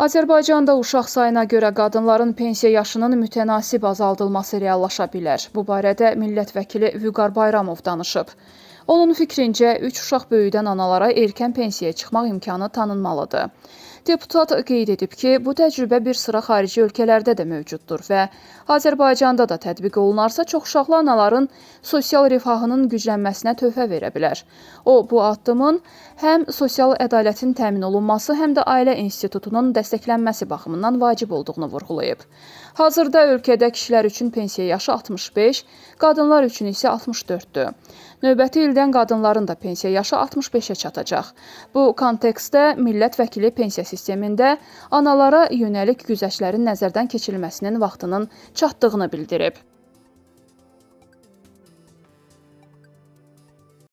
Azərbaycanda uşaq sayına görə qadınların pensiya yaşının mütənasib azaldılması reallaşa bilər. Bu barədə millət vəkili Vüqar Bayramov danışıb. Onun fikrincə, 3 uşaq böyüdən analara erkən pensiyaya çıxmaq imkanı tanınmalıdır. Deputat qeyd edib ki, bu təcrübə bir sıra xarici ölkələrdə də mövcuddur və Azərbaycanda da tətbiq olunarsa, çoxuşaqlı anaların sosial rifahının güclənməsinə töhfə verə bilər. O, bu addımın həm sosial ədalətin təmin olunması, həm də ailə institutunun dəstəklənməsi baxımından vacib olduğunu vurğulayıb. Hazırda ölkədə kişilər üçün pensiya yaşı 65, qadınlar üçün isə 64-dür. Növbəti ildən qadınların da pensiya yaşı 65-ə çatacaq. Bu kontekstdə millət vəkili pensiya sistemində analara yönəlik güzəştlərin nəzərdən keçirilməsinin vaxtının çatdığını bildirib.